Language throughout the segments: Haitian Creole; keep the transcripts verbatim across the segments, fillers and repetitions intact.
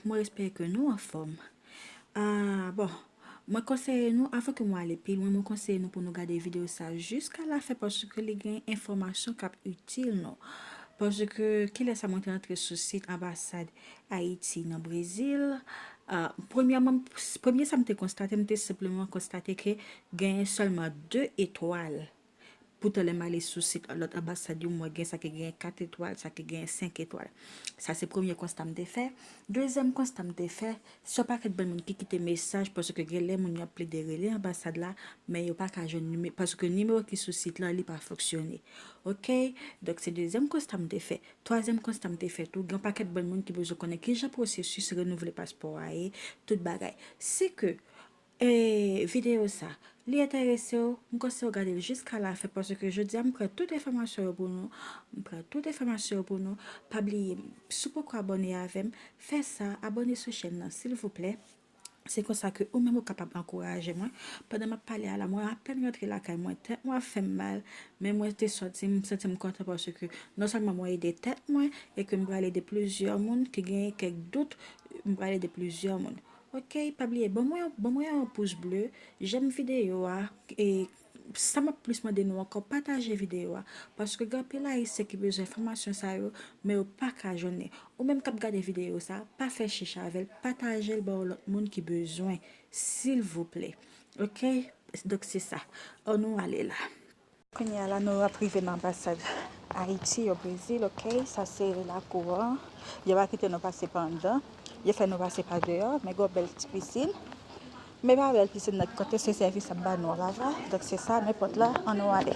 Mwen espere ke nou anfòm. Ah, bon, mwen konseye nou, avan ke mwen ale pi lwen, mwen konseye nou pou nou gade videyo sa jiska lafen paske li gen enfòmasyon k ap itil nou. Paske kilè sa mwen te antre sou sit anbasad Ayiti nan Brezil, ah, premyèman, premye sa m te konstate, m te senpleman konstate ke genyen sèlman de etwal. Poutan, lè m ale sou sit lòt anbasad yo, m wè gen sa ki gen kat etwal, sa ki gen senk etwal. Sa se premye konsta m te fè. Dezyèm konsta m te fè, se yon pakèt bann moun ki kite mesaj, paske gen lè moun yo ap plede rele anbasad la, men yo pa ka jwenn nime-, paske nimewo ki sou sit lan, li pa fonksyone. Oke? Donk, se dezyèm konsta m te fè. Twazyèm konsta m te fè tou, gen yon pakèt bann moun ki bezwen konnen kijan pwosesis renouvle paspò a ye, tout bagay. Si ke E videyo sa, li enterese w, m konseye w gade l jiska lafen, paske jodi a m pran tout enfòmasyon yo pou nou. M pran tout enfòmasyon yo pou nou. Pa bliye, si w poko abòne avè m, fè sa, abòne sou chèn nan, silvouplè. Se konsa ke ou menm ou kapab ankouraje mwen. Pandan m ap pale a la, mwen apèn rantre lakay mwen, tèt mwen ap fè m mal, men mwen te sòti, m santi m kontan paske non sèlman mwen ede tèt mwen, e ke m pral ede plizyè moun ki genyen kèk dout, m pral ede plizyè moun. Oke, pa bliye, ban mwen, ban mwen yon pous ble, jèm videyo a, e sa m ap plis mande nou ankò, pataje videyo a, paske gen anpil Ayisyen ki bezwen enfòmasyon sa yo, men yo pa ka jwenn li. Ou menm k ap gade videyo sa, pa fè chich avè l, pataje l ba yon lòt moun ki bezwen, silvouplè. Oke? Donk, se sa. Ann nou ale la. Kounye a la, nou ap rive nan anbasad Ayiti o Brezil, oke? Sa se lakou an. Yo pa kite nou pase pa anndan. Yo fè nou pase pa deyò, men gen yon bèl ti pisin. Men pa bèl pisin nan kote se sèvis ap ba nou an, pa vre? Donk se sa, nenpòt la, ann nou ale.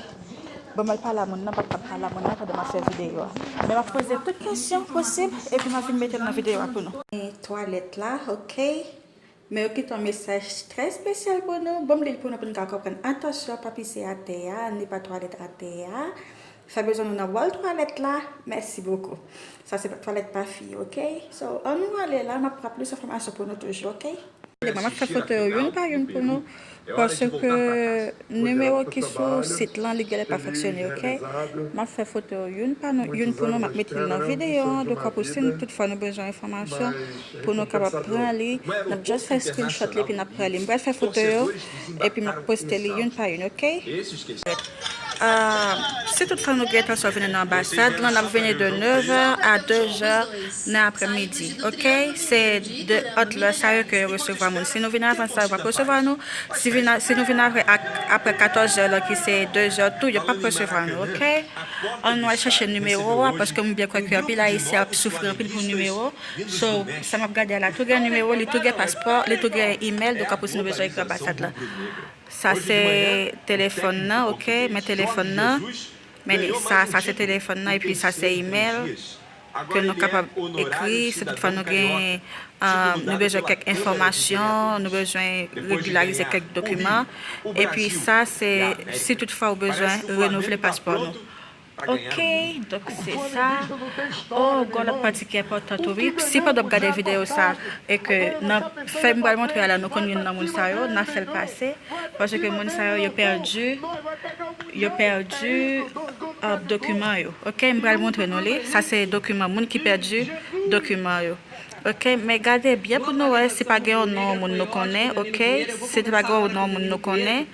Bon, mwen pale a moun nan, pa pale a moun nan pandan m ap fè videyo a. Men m ap poze tout kesyon posib, epi m ap vin mete l nan videyo a pou nou. E twalèt la, oke? Men yo kite yon mesaj trè espesyal pou nou. Bon, m li l pou nou, pou nou ka konprann. Attention, pa pise atè a, ni pa twalèt atè a. Fè bezwen nou nan bòl twalèt la. Mèsi bokou. Sa se twalèt pa fi, oke? So, ann nou ale la, m ap pran plis enfòmasyon pou nou toujou, oke? Mwen, m ap fè foto yo youn pa youn pou nou, paske nimewo ki sou sit lan, li genlè pa fonksyone, oke? M ap fè foto yo youn pa nou, youn pou nou, m ap mete l nan videyo an, dekwa pou si nou toutfwa nou bezwen enfòmasyon, pou nou kapab pran li. N ap just fè screenshot li, epi n ap pran li. M pral fè foto yo, epi m ap poste li youn pa youn, oke? Ah, si toutfwa nou gen entansyon vini nan anbasad lan, n ap vini de nevè a dezè nan aprèmidi, oke? Se de ant lè sa yo ke yo resevwa moun. Si nou vin avan sa, yo p ap resevwa nou. Si vin a, si nou vin apre, a, apre katòz zè lan, ki se dezè tou, yo p ap resevwa nou, oke? Ann nou al chèche nimewo a, paske m byen kwè ke anpil Ayisyen ap soufri anpil pou nimewo. So, sa m ap gade a la, tou gen nimewo, li tou gen paspò, li tou gen imèl, donk apre si nou bezwen ekri anbasad la. Sa se telefòn nan, oke? Men telefòn nan, men li, sa, sa se telefòn nan, epi sa se imèl ke nou kapab ekri, si toutfwa nou gen, ah, nou bezwen kèk enfòmasyon, nou bezwen regilarize kèk dokiman, epi sa se si toutfwa ou bezwen renouvle paspò nou. Ok, donk se sa. Oh, gen yon lòt pati ki enpòtan tou, wi. Si pandan w ap gade videyo sa, e ke nan fè m pral montre a la, nou konn youn nan moun sa yo, n a fè l pase. Paske moun sa yo, yo pèdi, yo pèdi, ah, dokiman yo. Ok, m pral montre nou li. Sa se dokiman moun ki pèdi dokiman yo. Ok, men gade byen pou nou wè si pa gen yon non moun nou konnen, ok? Si pa gen yon non moun nou konnen,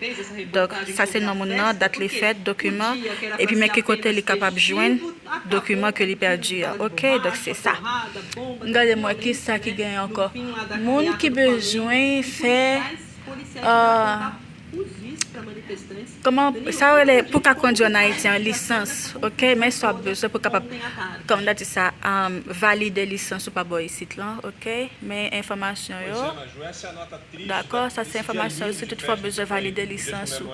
donk sa se non moun nan, dat li fèt, dokiman, epi men ki kote li kapab jwenn dokiman ke li pèdi a, ok? Donk se sa. Gade m wè kisa ki gen ankò. Moun ki bezwen fè, ah, kòman sa yo rele pou ka kondui an Ayiti an, lisans, ok? Men sa w ap bezwen pou kapab, kòman n ta di sa, um, valide lisans ou pa bò isit lan, ok? Men enfòmasyon yo. Dakò, sa se enfòmasyon yo si toutfwa w bezwen valide lisans ou.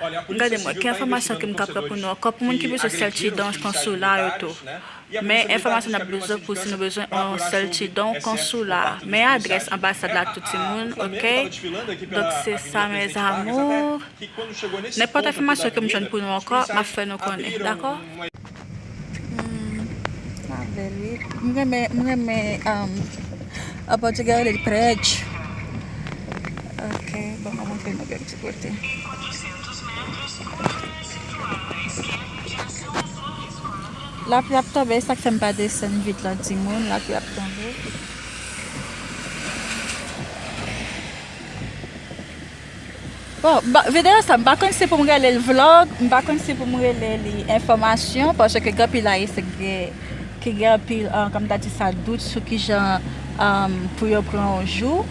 Gade m wè ki enfòmasyon ke m ka pran pou nou ankò, pou moun ki bezwen sètidon konsila yo tou. Men enfòmasyon n ap bezwen pou si nou bezwen yon sètidon konsila. Men adrès anbasad la tou timoun, ok? Donk se sa, mes amours. Nenpòt enfòmasyon ke m jwenn pou nou ankò, m ap fè nou konnen, dakò? Hmm, sa bèl, wi. M renmen, m renmen, um, an pòtigè yo rele l prédio. Ok, bon, m ap montre nou kèk ti kote. Lapli ap tonbe, e sa k fè m pa desann vit lan, timoun, lapli ap tonbe. Bon, ba- videyo sa, m pa konn si pou m rele l vlog, m pa konn si pou m rele li enfòmasyon, paske gen anpil ayisyen ki gen, ki gen anpil, ah, kòm ta di sa, dout sou kijan, ah, pou yo pran yon jou,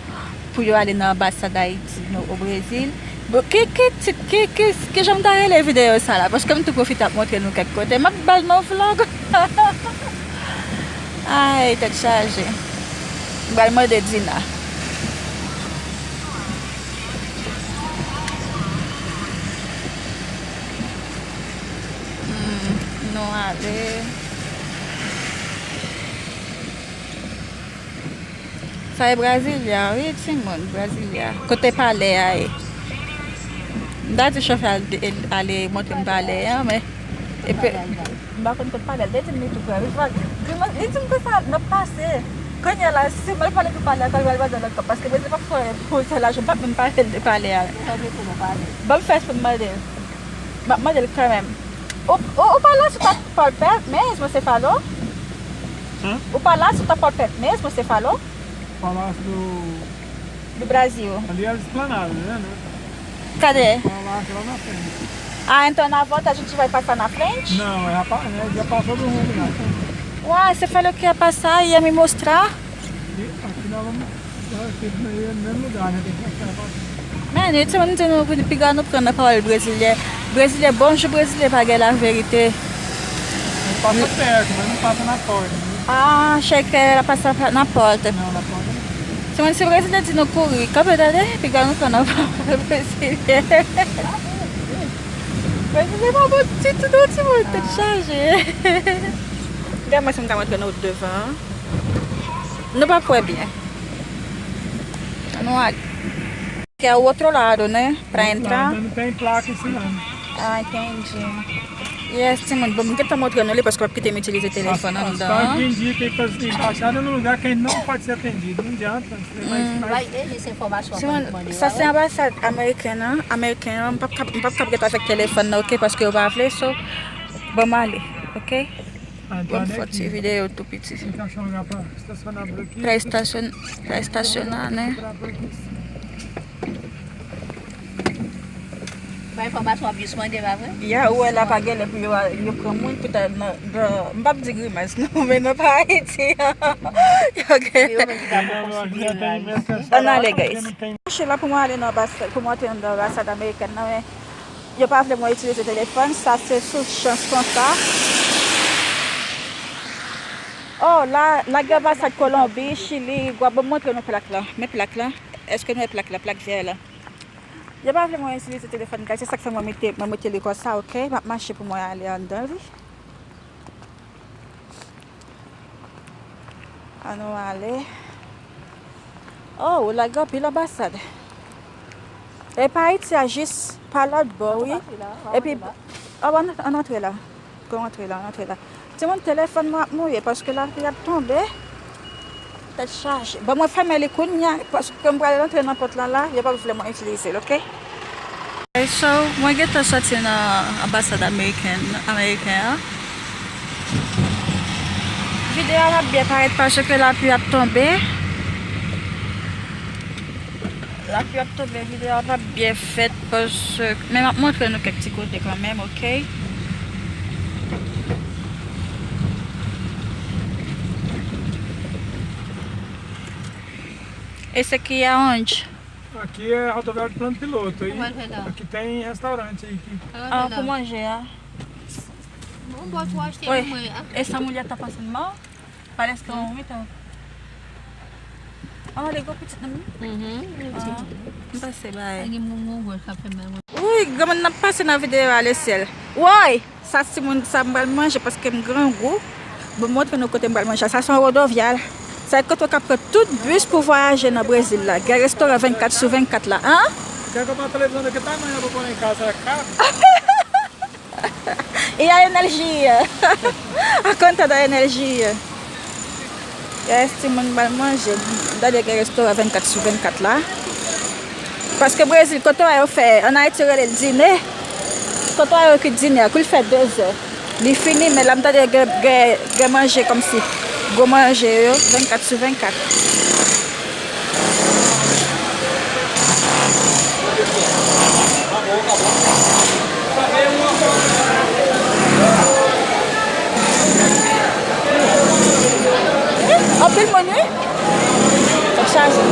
pou yo ale nan anbasad Ayiti, nou, o Brezil. Bon, ki, ki tit, ki, ki, kijan m ta rele videyo sa la? Paske m tou pwofite ap montre nou kèk kote. M ap ba l non vlog. Ay, tèt chaje. M pral mande Dina. Hmm, nou ale. Sa e Brasilia, wi, timoun, Brasilia. Kote palè a ye. M ta di chofè al de- ale montre m palè a, men epi m pa konn kot palè a. Li te di m li tou prè. Li di m konsa, n ap pase. Kounye a la, si m al pale de palè a, kòl pral mande lòt kòb. Paske Brezil pa fè pou sèl lajan, m p ap menm pale de palè a. Ban m fè espre m mande l. M ap mande l kanmenm. Ou, ou, ou pa la sou ta pòl pèt, men, Monsefalo? Hein? Ou pa la sou ta pòl pèt, men, Monsefalo? Palácio do Brasil. Ali é a esplanada, né? Cadê? Palácio lá na frente. Ah, então na volta a gente vai passar na frente? Não, é rapaz, né? Já passou do rumo lá. Uai, você falou que ia passar, ia me mostrar. E aqui nós vamos, aqui no mesmo lugar, né? Tem que mostrar pra... Mano, esse ano não tem no pegando cana para o brasileiro. Brezilye, bonjou brezilye pa gen laverite. Pasa pèt, mas não passa na porta, né? Ah, achei que era passar pra- na porta. Não, na porta não. Semana se brezilye di nou kouri, kanpe tande, piga nou kanpe brezilye. Brezilye pa bon ditou non, timoun, tèt chaje. Gade mwen si m ka montre nou devan. Nou pa kwè byen. Ann nou ale. Que é o outro lado, né? Pra entrar. Não tem placa ensinando. Ah, entendi. Yes, timoun, bon, m gentan montre nou li paske w ap kite m itilize telefòn anndan an. As, as parking indica empachada no lugar que não pode ser atendido. Não adianta. Você vai, vai, eles informação. Timoun, sa se anbasad ameriken an. Ameriken an, m p ap kab, m p ap kab ret avèk telefòn nan, ok, paske yo pa vle, so, ban m ale, ok? Ban m fè ti videyo tou piti. Pra estasyon, pra estasyonan, né? Bay enfòmasyon ap jis mande, pa vre? Ya, ou wè la pa gen lè pou yo, yo pran moun pou ta nan, nan, m p ap di grimas, non, men nan pa Ayiti. Yo gen. Ann ale, guys. Mache la pou mwen ale nan anbasad, pou mwen antre nan anbasad amerikèn nan, men yo pa vle mwen itilize telefòn, sa se sou chans konsa. Oh, la, la gen anbasad Kolonbi, Chili, Gwa, bon, montre nou plak la. Men plak la. Èske nou wè plak la, plak vè la? Yo pa vle mwen itilize telefòn, guys, se sa k fè mwen mete, mwen mete li konsa, ok? M ap mache pou mwen ale anndan li. Ann nou ale. Oh, ou lage anpil anbasad. E pa Ayiti a, jis pa lòt bò, wi. Epi, oh, ann, ann antre la. Gwo rantre la, rantre la. Timoun, telefòn mwen ap mouye paske lapli ap tonbe. Tèt chaje. Bon, mwen fèmen li kounye a paske m pral rantre nan pòt lan la, yo p ap vle mwen itilize l, ok? Ok, so, mwen gentan sòti nan anbasad amerikèn, ameriken an. Videyo a p ap byen parèt paske lapli ap tonbe. Lapli ap tonbe, videyo a p ap byen fèt paske, men m ap montre nou kèk ti kote kanmenm, ok? Esse aqui é onde? Aqui é a rodoviária do Plano Piloto. Aí, aqui tem restaurante aí. Ah, pou manje a. Wi, e sa mulher tá passando mal? Parece que é um muito. Ah, ligou pitit nan men. Ah, m pase bay. Wi, granmoun nan pase nan videyo a, le ciel. Woy! Sa timoun sa m pral manje paske m grangou. Bon, m montre nou kote m pral manje. Sa se yon rodovial. Sa e kote w ka pran tout bis pou vwayaje nan Brezil la. Gen restoran vennkat sou vennkat la, an? Quer comprar televisão daquele tamanho pra pôr lá em casa, é caro? E a energia? A conta da energia? Yes, timoun, m pral manje. M tande gen restoran vennkat sou vennkat la. Paske Brezil, kote w a yo fè, ann Ayiti yo rele l dine. Kote w a yo ki dine a, kou l fè dezè. Li fini, men la m tande gen, gen, gen manje kòmsi. Gwo manje yo, vennkat sou vennkat. Anpil moun, wi. Tèt chaje.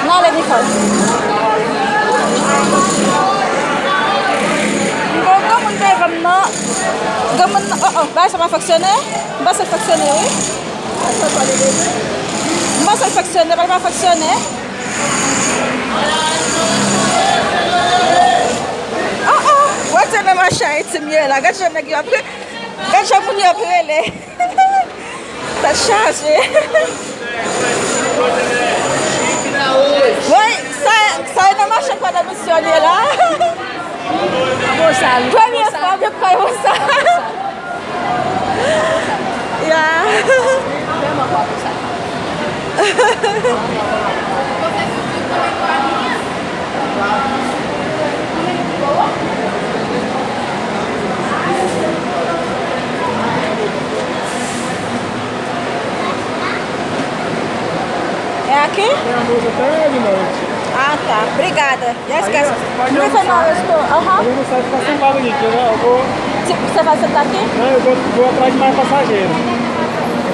N ale, Nicole. M gen yon granmoun devan m nan. Granmoun nan, oh, oh, bagay sa pa fonksyone? M panse l fonksyone, wi. M panse l fonksyone, bagay pa fonksyone. Oh, oh, wè te nan mache Ayiti m ye la. Gad jan nèg yo ap, gad jan moun yo ap rele. Tèt chaje. Woy, sa, sa e nan mache kwa nan misyon li la. Bosal. Premye fwa m pran yon sa. Ya. Vrèman fò pou sa. É aqui? Ah, tá. Obrigada. Yes, guys. Não foi mal, eu estou. Aham. Você faz sentado aqui? Não, eu vou, vou atrás de mais passageiro.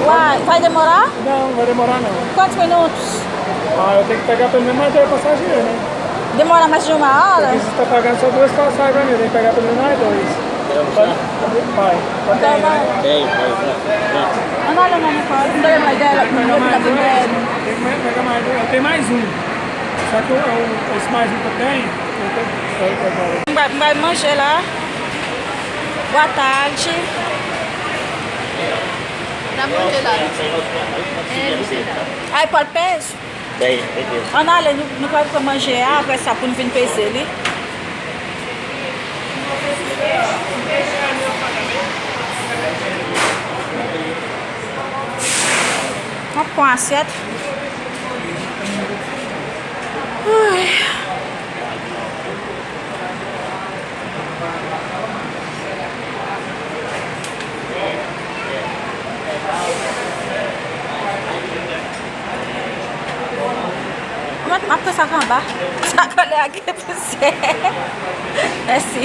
Uai, vai demorar? Não, não vai demorar não. Quantos minutos? Ah, eu tenho que pegar pelo menos mais dois passageiros, né? Demora mais de uma hora? Porque você tá pagando só duas passagens, né? Tem que pegar pelo menos mais dois. Vai, vai, vai. Então vai. Tem, tem, tem. Não dá não, não pode. Não dá mais dela, não dá mais dela. Tem que pegar mais dois. Tem mais um. Só que o, o, esse mais um que eu tenho, eu tenho, eu tenho, eu tenho. M pral, m pral manje la. Boa tarde. N ap manje la. Ai, pòl pèz. Ann ale, nou, nou pral pran manje a, apre sa pou n vin peze li. M ap pran asyèt. Ay. Mwen, m ap pran sa k anba. Sa kòlè a gen pousyè. Mèsi.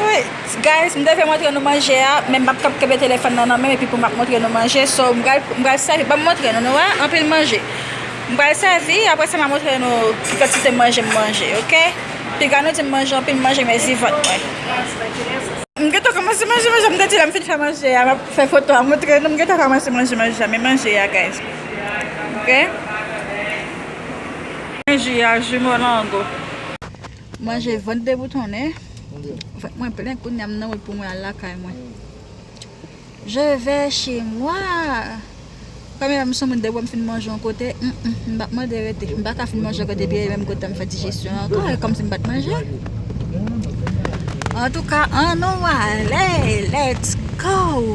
Wi, guys, m te vle montre nou manje a, men m p ap kab kenbe telefòn nan nan men m, epi pou m ap montre nou manje. So, m pral, m pral sèvi, ban m montre nou, nou wè, anpil manje. M pral sèvi, apre sa, m a montre nou ki kantite manje m manje, oke? Piga nou di m manje anpil, m manje mezi vant mwen. M gentan kòmanse manje manje, m te di lè m fin fè manje a, m ap fè foto a montre nou, m gentan kòmanse manje manje a, men manje a, guys. Oke? Manje a, ji molango. Manje vant deboutonnen. Vant mwen plen, kounye a m nan wout pou mwen al lakay mwen. Je vais chez moi. Kòm m se yon moun depi m fin manje yon kote, mm, mm, m p ap mande rete. M pa ka fin manje yon kote epi e menm kote a m fè dijesyon ankò, e kòmsi m pa t manje. Antouka, ann nou ale, let's go.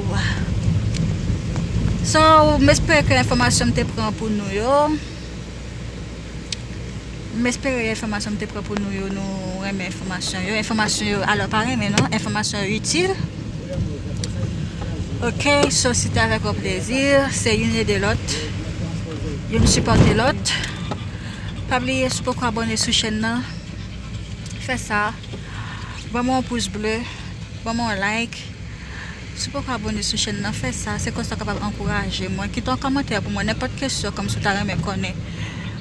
So, m espere ke enfòmasyon m te pran pou nou yo. M espere enfòmasyon m te pran pou nou yo, nou renmen enfòmasyon yo. Enfòmasyon yo, alò pa renmen non, enfòmasyon yo itil. Oke, so se te avèk yon plezi, se youn ede lòt, youn sipòte lòt. Pa bliye, si w poko abòne sou chèn nan, fè sa. Ban mwen yon pous ble, ban mwen yon like. Si w poko abòne sou chèn nan, fè sa. Se konsa w kapab ankouraje mwen. Kite yon kòmantè pou mwen, nenpòt kesyon kòmsi w ta renmen konnen.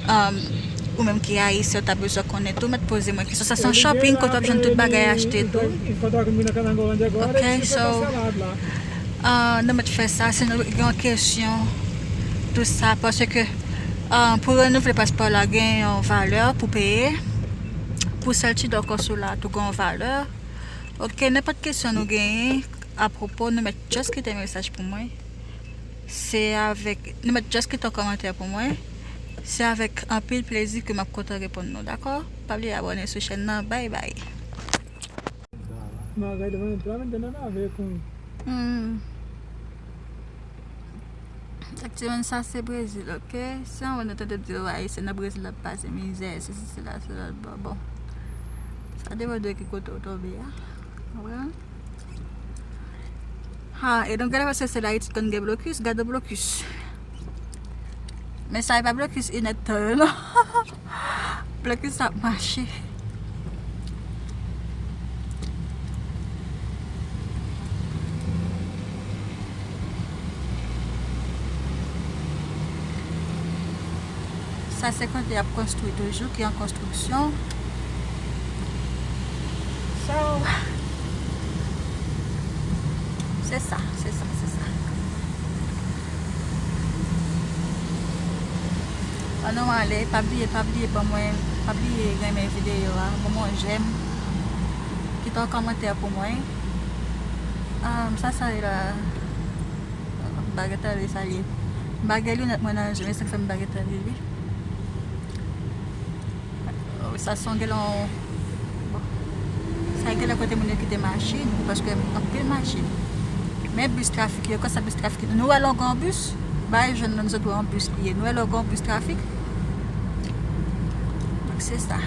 Um, ou menm ki ayisyen, w ta bezwen konnen tou, mèt poze mwen kesyon. Sa se yon shopping kote w ap jwenn tout bagay achte tou. Ok, so, uh, nou mèt fè sa. Si nou gen yon kesyon, tou sa, paske, uh, pou renouvle paspò la, gen yon valè pou peye. Pou sèl ti dòkò sou la, tou gen yon valè. Ok, nenpòt kesyon nou genyen apwopo, nou mèt just kite mesaj pou mwen. Se avèk, nou mèt just kite yon kòmantè pou mwen. Se avèk anpil plezi ke m ap kontan reponn nou, dakò? Pa bliye abòne sou chèn nan. Bye bye. Hmm. Aktyèlman, sa se Brezil, ok? Si anvan nou tande di, o, Ayisyen nan Brezil ap pase mizè, sesi, sela, sela, bon, bon. Sa depann de ki kote w tonbe a. Konprann? Ha, e donk gade paske se la Ayiti konn gen blokis, gade blokis. Men sa e pa blokis inèdtan yo non. Blokis ap mache. Sa se kote y ap konstwi toujou, ki an konstriksyon. So, se sa, se sa, se sa. Ann nou ale, pa bliye, pa bliye ban mwen, pa bliye renmen videyo a, ban mwen yon jèm, kite yon kòmantè pou mwen. Ah, sa sa ye la. M pa gentan li sa ye. M pa gen linèt mwen nan je m, e sa k fè m pa gentan li wi. Oh, sa se yon gen lè, bon. Sa gen lè kote moun yo kite machin, paske anpil machin. Men bis trafik yo, konsa bis trafik yo. Nou wè lè w gen yon bis, bay jwenn nan zòt wè yon bis li ye. Nou wè lè w gen yon bis trafik. Donk se sa.